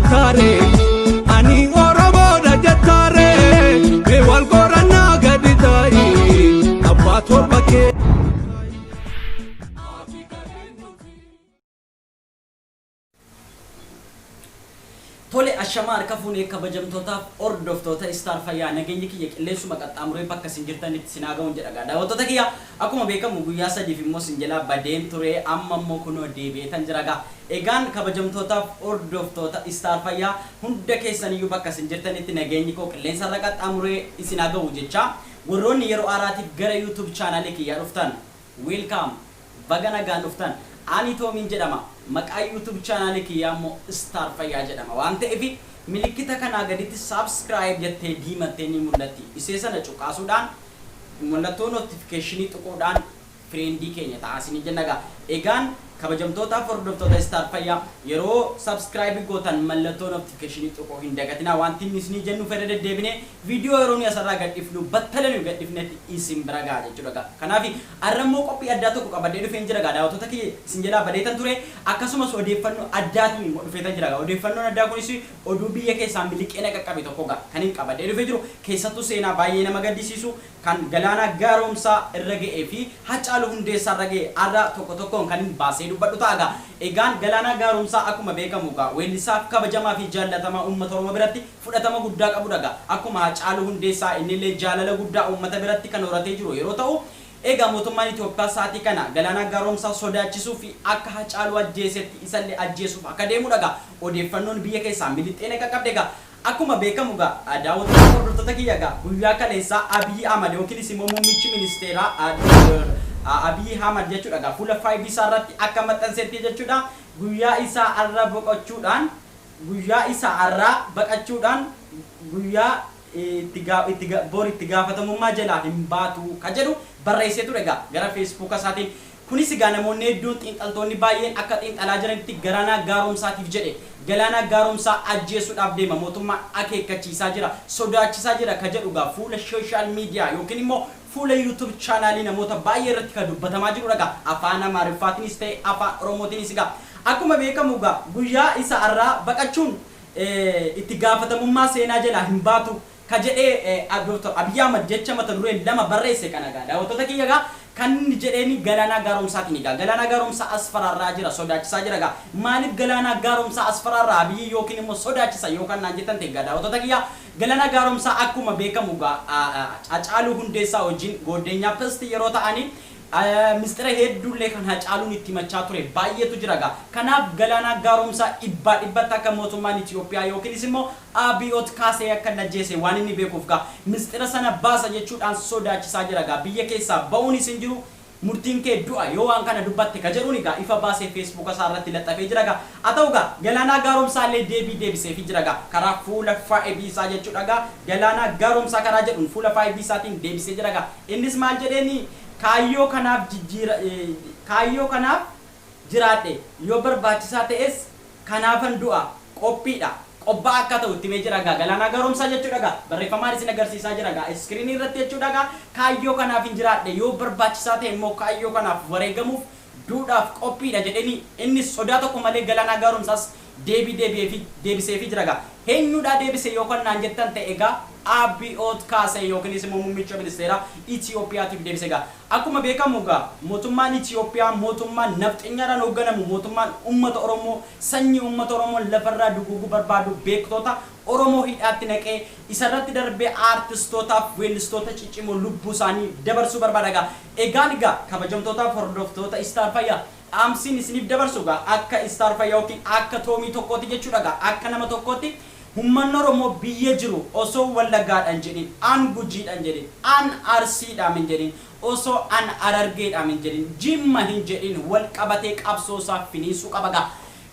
dubbattaare, ani Oromoodha jettaare, mee wal qorannaa gadi taa'i abbaa torba kee. Tole ashamaa harka fuunee kabajamtootaaf hordoftoota Star Fayyaa, nageenyi kiyya qilleensuma qaxxaamuree bakka isin jirtanitti isin haa ga'uun jedha. Gaa daawwattoota kiyya, akkuma beekamu guyyaa sadiif immoo isin jalaa badeen ture, amma immoo kunoo deebi'eetan jira. Gaa egaan kabajamtootaaf hordoftoota Star Fayyaa hunda keessaniyyuu bakka isin jirtanitti nageenyi koo qilleensa irra qaxxaamuree isin haa ga'u jecha, warroonni yeroo haaraatiif gara YouTube chaanaalii kiyyaa dhuftan, welcome, baga nagaan dhuftan. Ani Toomiin jedhama. Maqaa YouTube chaanaalii kiyyaa immoo Star Fayyaa jedhama. Waan ta'eef milikkita kanaa gaditti subscribe jettee diimattee ni mul'atti. Isee sana cuqaasuudhaan, mallattoo notification tuquudhaan friendii keenya ta'aa isiniin jenna egaa. Egaan kabajamtootaaf hordoftoota Star Fayyaa, yeroo subscribe gootan mallattoo notification tuquu hin dagatinaa. Wanti inni isinii jennu fedha deddeebinee viidiyoo yeroo nuyi asirraa gadhifnu battala nuyi gadhifnetti isin bira ga'a jechuudha gaa. Kanaaf har'a immoo qophii addaa tokko qabadhee dhufeen jira gaa. Daawwattoota kiyya, isin jalaa badeetan ture, akkasumas odeeffannoo addaatiin immoo dhufeetan jira gaa. Odeeffannoon addaa kunis oduu biyya keessaa miliqee na qaqqabe tokko gaa kan hin qabadhee dhufee jiru, keessattuu seenaa baay'ee nama gaddisiisu kan Galaanaa Gaaromsaa irra ga'ee fi Hacaaluu Hundeessaa irra ga'e har'a tokko tokkoon kan hin baasee dubbadhu ta'a gaa. Egaan Galaanaa Gaaromsaa akkuma beekamu gaa weellisaaf kabajamaa fi jaallatamaa uummata Oromoo biratti fudhatama guddaa qabudha gaa. Akkuma Hacaaluu Hundeessaa innillee jaalala guddaa uummata biratti kan horatee jiru yeroo ta'u, egaa mootummaan Itoophiyaa sa'aatii kana Galaanaa Gaaromsaa sodaachisuu fi akka Hacaaluu ajjeesetti isallee ajjeesuuf akka deemudha gaa odeeffannoon biyya keessaa milixxee na qaqqabde gaa. Akkuma beekamu gaa, daawwattoota, hordoftoota kiyya, gaa guyyaa kaleessaa Abiyyi Ahmad yookiinis immoo muummichi ministeeraa Abiyyi Ahmad jechuudha gaa fuula 5 isaa irratti akka maxxansetti jechuudha, guyyaa isaa har'a boqochuudhaan, guyyaa isa har'aa baqachuudhaan guyyaa itti itti bor itti gaafatamummaa jalaa hin baatu ka jedhu barreessee ture egaa gara Feesbuuka isaatiin. Kunis egaa namoonni hedduun, xiinxaltoonni baay'een akka xiinxalaa jiranitti, Galaanaa Gaaromsaatiif jedhe Galaanaa Gaaromsaa ajjeesuudhaaf deema, mootummaan akeekkachiisaa jira, sodaachisaa jira ka jedhu egaa fuula social media yookiin immoo fuula YouTube chaanaalii namoota baay'ee irratti ka dubbatamaa jirudha egaa, afaan Amaariffaatiinis ta'e afaan Oromootiinis. Egaa akkuma beekamu egaa guyyaa isa har'aa baqachuun itti gaafatamummaa seenaa jalaa hin baatu ka jedhee Dr. Abiy Ahmad jecha mata dureen lama barreesse kana egaa, daawwattoota kiyya, egaa kan inni jedheeni Galaanaa Gaaromsaatiin. Egaa Galaanaa Gaaromsaa asfaraarraa jira, sodaachisaa jira. Egaa maaliif Galaanaa Gaaromsaa asfaraarraa Abiyyi yookiin immoo sodaachisa yookaan naan jettan ta'e, egaa daawwattoota kiyya, Galaanaa Gaaromsaa akkuma beekamu egaa Hacaaluu Hundeessaa wajjin gooddeenyaa pisti yeroo ta'anii mistira hedduullee kan Hacaaluun itti himachaa ture baay'eetu jira egaa. Kanaaf Galaanaa Gaaromsaa dhibbaa dhibbatti akka mootummaan Itiyoophiyaa yookiinis immoo ABOt kaasee akka inni ajjeese waan inni beekuuf gaa mistira sana baasa jechuudhaan sodaachisaa jira gaa. Biyya keessaa ba'uunis hin jiru, murtiin kee du'a yoo waan kana dubbatte ka jedhuun egaa ifa baasee Feesbuuka isaa irratti laxxafee jira gaa. Haa ta'u gaa, Galaanaa Gaaromsaa illee deebii deebiseefii jira gaa karaa fuula FB isaa jechuudha gaa. Galaanaa Gaaromsaa karaa jedhuun fuula FB isaatiin deebisee jira gaa. Innis maal jedheeni? Kaayyoo kanaaf jijjiira, kaayyoo kanaaf jiraadhe, yoo barbaachisaa ta'es kanaafan du'a, qophiidha, qobbaa akka ta'u itti himee jira gaa Galaanaa Gaaromsaa jechuudha gaa. Barreeffamaan isin agarsiisaa jira gaa iskiriinii irratti jechuudha gaa. Kaayyoo kanaaf hin jiraadhe, yoo barbaachisaa ta'e immoo kaayyoo kanaaf wareegamuuf, duudhaaf qophiidha jedheni. Innis sodaa tokko malee Galaanaa Gaaromsaas deebii deebi'eefii deebiseefii jira gaa. Eenyuudhaa deebise yoo kan naan jettan ta'e, egaa ABOt kaasee yookiinis immoo muummicha ministeeraa Itiyoophiyaatiif deebise gaa. Akkuma beekamu egaa mootummaan Itiyoophiyaa mootummaan nafxenyaadhaan hoogganamu, mootummaan uummata Oromoo, sanyii uummata Oromoo lafarraa duguuguu barbaadu, beektoota Oromoo hidhaatti naqee, isarratti darbee aartistootaaf weellistoota ciccimoo lubbuu isaanii dabarsuu barbaada egaa. Egaan egaa kabajamtootaaf hordoftoota Star Fayyaa, dhaamsiin isiniif dabarsu egaa akka Star Fayyaa yookiin akka Toomii tokkooti jechuudha egaa, akka nama tokkootti, Uummanni Oromoo biyya jiru osoo Wallaggaadhaan jedhin, an Gujiidhaan jedhin, an Arsiidhaan hin jedhin, osoo an Harargeedhaan hin jedhin, Jimma hin jedhin, wal qabatee qabsoo isaa finiinsuu qaba egaa.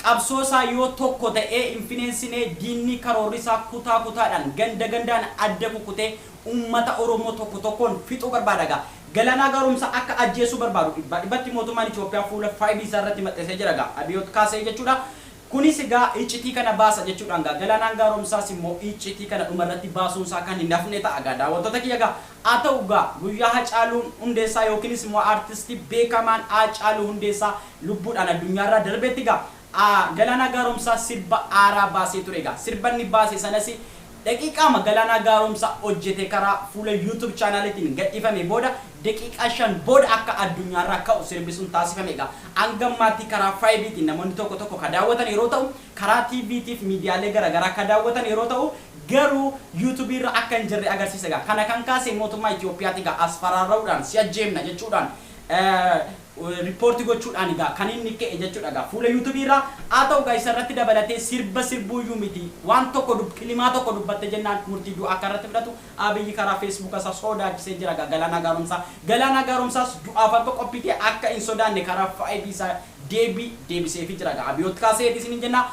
Qabsoo isaa yoo tokko ta'ee hin fineensinee, diinni karoorri isaa kutaa kutaadhaan, ganda gandaan adda kukkutee uummata Oromoo tokko tokkoon fixuu barbaada egaa. Galaanaa Gaaromsaa akka ajjeesuu barbaadu dhibbaa dhibbatti mootummaan Itoophiyaa fuula 5 isaa irratti maxxansee jira egaa. Abiyoot kaasee jechuudha. Kunis egaa iccitii kana baasa jechuudhaan egaa Galaanaan Gaaromsaas immoo iccitii kana dhuma irratti baasuun isaa kan hin hafne ta'a egaa, daawwattoota kiyya egaa. Haa ta'u egaa guyyaa Hacaaluun Hundeessaa yookiinis immoo aartistii beekamaan Haacaaluu Hundeessaa lubbuudhaan addunyaarraa darbetti egaa Galaanaa Gaaromsaa sirba aaraa baasee ture egaa. Sirba inni baase sanas daqiiqaama Galaanaa Gaaromsaa hojjete karaa fuula YouTube chaanaaliitiin gadhiifame booda daqiiqaa 5 booda akka addunyaarraa ka'u sirbi sun taasifame egaa. Hanga ammaatti karaa 5tiin namoonni tokko tokko ka daawwatan yeroo ta'u, karaa TVtiif miidiyaalee garaagaraa ka daawwatan yeroo ta'u, garuu YouTube irra akka hin jirre agarsiisa egaa. Kana kan kaase mootummaa Itoophiyaati egaa, asfaraarra'uudhaan si ajjeemna jechuudhaan riippoortii gochuudhaan egaa kan inni ka'e jechuudha egaa fuula YouTube irraa. Haa ta'u egaa, isa irratti dabalatee sirba sirbuuyyuu miti, waan tokko kilimaa tokko dubbatte jennaan murtii du'aa akka irratti fudhatu Abiyyi karaa Facebook isaa sodaachisee jira egaa Galaanaa Gaaromsaa. Galaanaa Gaaromsaas du'aaf akka qophii akka hin sodaanne karaa 5 isaa deebii deebiseefii jira egaa. Abiyoot kaaseeti isiniin jenna.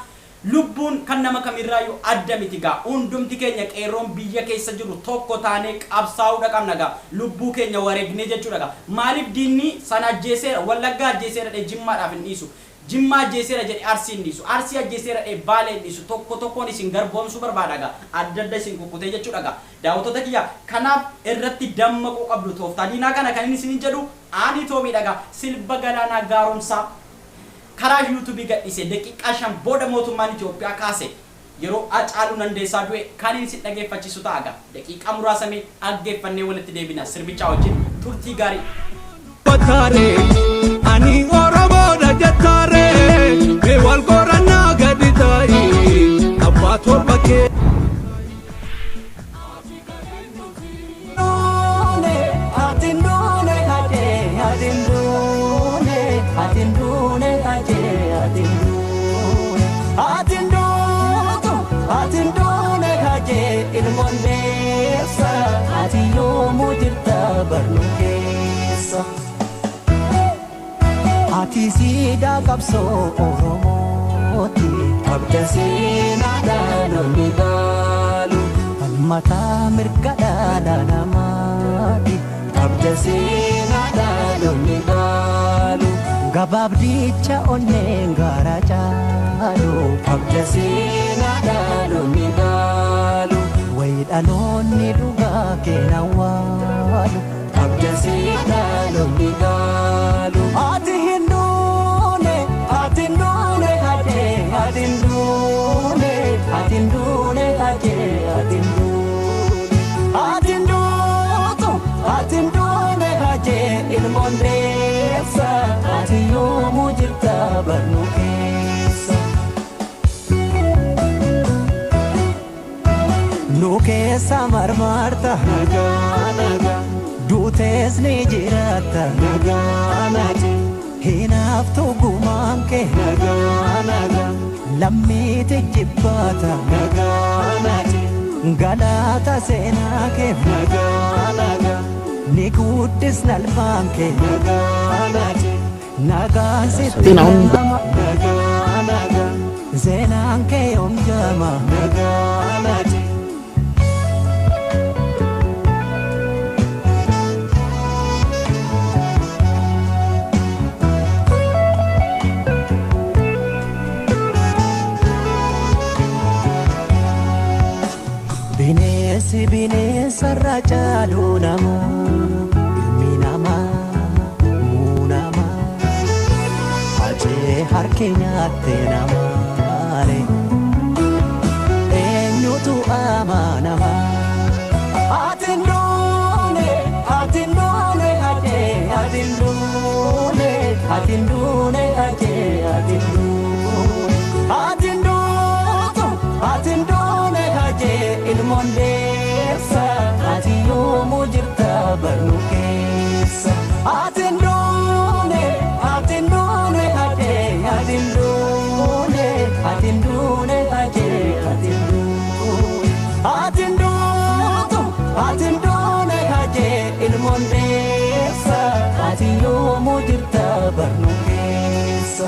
Lubbuun kan nama kamirraayyuu adda miti gaa. Hundumti keenya qeerroon biyya keessa jiru tokko taanee qabsaa'uudha qabna gaa. Lubbuu keenya wareegnee jechuudha gaa. Maaliif diinni sana ajjeeseera, Wallaggaa ajjeeseera jedhee Jimmaadhaaf hin dhiisu. Jimmaa ajjeeseera jedhee Arsii hin dhiisu. Arsii ajjeeseera jedhee Baalee hin dhiisu. Tokko tokkoon isin garboomsuu barbaada gaa. Adda adda isin kukkutee jechuudha gaa. Daawwattoota kiyya, kanaaf irratti dammaquu qabdu tooftaa diinaa kana kan inni isiniin jedhu ani Toomiidha gaa. Sirba Galaanaa Gaaromsaa karaa YouTube gadhiise daqiiqaa 5 booda mootummaan Itoophiyaa kaase, yeroo Hacaaluu Hundeessaa du'e kan inni isin dhageeffachiisu ta'a gaa. Daqiiqaa muraasa mee dhaggeeffannee walitti deebina sirbichaa wajjin. Turtii gaarii. Battaare ani Oromoodha jettaare, mee wal qorannaa gadi taa'i abbaa torba kee. Ati duune, ati duune, ati duune, ati duune, ati duutu, ati duune, hajee ilmoon deessa, ati yoomuu jirta barnuu keessa. Ati siidaa qabsoo Oromooti, qabda seenaa dhaloonni dhaalu, falmataa mirga dhala namaati, qabda seenaa dhaloonni dhaalu, gabaabdicha onneen gaara caalu, qabda seenaa dhaloonni dhaalu, wayi dhaloonni dhugaa keena waalu, qabda seenaa dhaloonni dhaalu. Ati hin duune, ati hin duune, hajee, ati hin duune, ati hin duune, hajee, ati hin duune, ati hin duutu, ati hin duune, hajee ilmoon deessa, ati yoomuu jirta barnuu keessa. Nu keessa marmarta, duutees ni jiraatta, hinaaftu gumaan kee lammiiti jibbaata, galaata seenaa kee ni guddisna alfaan kee, nagaan sitti nama, seenaan kee yoom jaama. Bineensi bineensarra caalu nama, ilmi namaa muu nama, hacee harki nyaatte namaale, eenyutu amanama? Ati hin duune, ati hin duune, hacee, ati hin duune, ati hin duune, hacee, ati hin duune, ati hin duutu, ati hin duune, hacee ilmoon deessa, ati yoomuu jirta barnuu keessa. Ati hin duune, ati hin duune, hacee, ati hin duune, ati hin duune, hacee, ati hin duune, ati hin duutu, ati hin duune, hacee ilmoon deessa, ati yoomuu jirta barnuu keessa.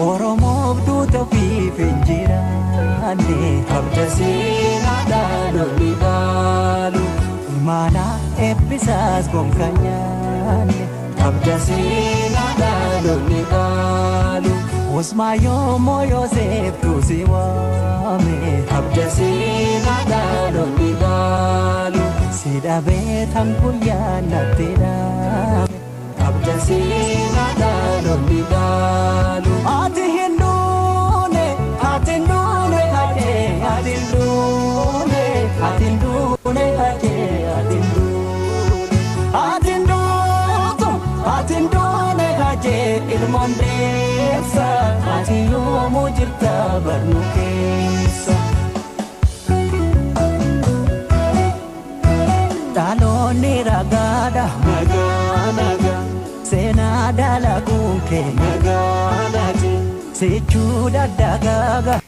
Oromoof duuta ofiif hin jiraanne, qabda seenaa dhaloonni dhaalu, imaanaa eebbisaas gonka nyaanne, qabda seenaa dhaloonni dhaalu, Usmaayoo moo Yoosef tuusi waame, qabda seenaa dhaloonni dhaalu, si dhabee tan guyyaa natti dhaame. Seenaa dhaloonni dhaalu. Ati hin duune, ati hin duune hajee, ati hin duune, ati hin duune hajee, ati hin duune. Ati hin duutu, ati hin duune hajee ilmoon deessa, ati yoomuu jirta barnu keessa. Dhaloonni ragaadha. Nagaa nagaa. Seenaa dalaguun kee. Nagaa naati. Sichuu daddagaaga.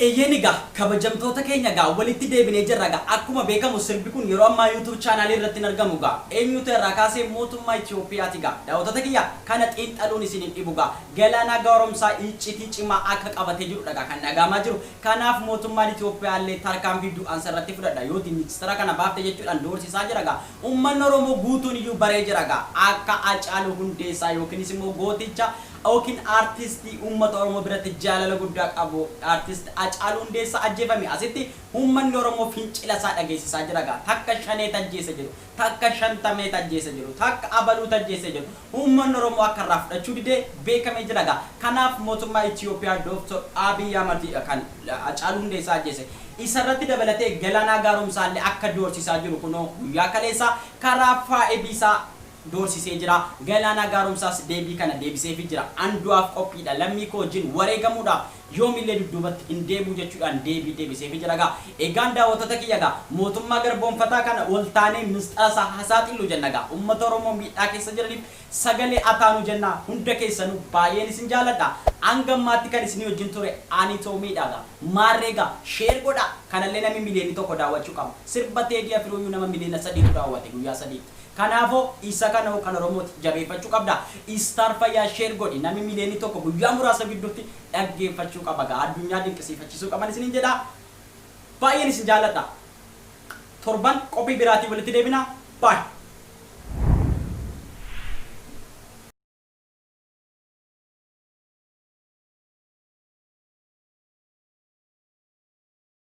Eeyyeen egaa kabajamtoota keenya egaa walitti deebinee jirra. Egaa akkuma beekamu sirbi kun yeroo ammaa YouTube chaanaalii irratti hin argamu. Egaa eenyutu irraa kaasee? Mootummaa Itoophiyaati. Egaa daawwattoota kiyya, kana xiinxaluun isin hin dhibu. Egaa Galaanaa Gaaromsaa iccitii cimaa akka qabatee jirudha egaa kan dhagahamaa jiru. Kanaaf mootummaan Itoophiyaa illee tarkaanfii du'aansa irratti fudhadha yooti ministeera kana baafte jechuudhaan doorsisaa jira. Egaa uummanni Oromoo guutuun iyyuu baree jira egaa akka Hacaaluu Hundeessaa yookiinis immoo gooticha yookiin aartistii uummata Oromoo biratti jaalala guddaa qabu aartist Hacaaluu Hundeessaa ajjeefame asitti uummanni Oromoo fincila isaa dhageessisaa jira. Egaa takka shanee tajjeessa jedhu, takka shantamee tajjeessa jedhu, takka abaluu tajjeessa jedhu, uummanni Oromoo akka irraa fudhachuu didee beekamee jira. Egaa kanaaf mootummaa Itoophiyaa Dooktor Abiy Ahmad kan Hacaaluu Hundeessaa ajjeese isarratti dabalatee Galaanaa Gaaromsaa illee akka doorsisaa jiru kunoo guyyaa kaleessaa karaa faa'ibiisaa doorsisee jira. Galaanaa Gaaromsaas deebii kana deebiseefii jira. An du'aaf qophiidha. Lammii koo wajjin wareegamuudhaaf yoomillee dudduubatti hin deebi'u jechuudhaan deebii deebiseefii jira. Egaa egaan daawwattoota kiyya, egaa mootummaa garboonfataa kana ol taanee misxira isaa hasaaxillu jenna. Egaa uummata Oromoo miidhaa keessa jiraniif sagalee ataanu jenna. Hunda keessanuu baay'een isin jaalladha. Hanga ammaatti kan isinii wajjin ture ani Toomiidha. Egaa maarree egaa share godha. Kanallee namni miliyoonni 1 daawwachuu qaba. Sirba Teedii Afirooyyuu nama miliyoona 3tu daawwate guyyaa 3tti. Kanaafuu isa kana kan Oromooti jabeeffachuu qabda. Star Fayyaa share godhi. Namni miliyoonni 1 guyyaa muraasa gidduutti dhaggeeffachuu qaba. Gaa addunyaa dinqisiifachiisuu qaban isiniin jedha. Baay'een isin jaalladha. Torban qophii biraatiin walitti deebina. Baay'ee.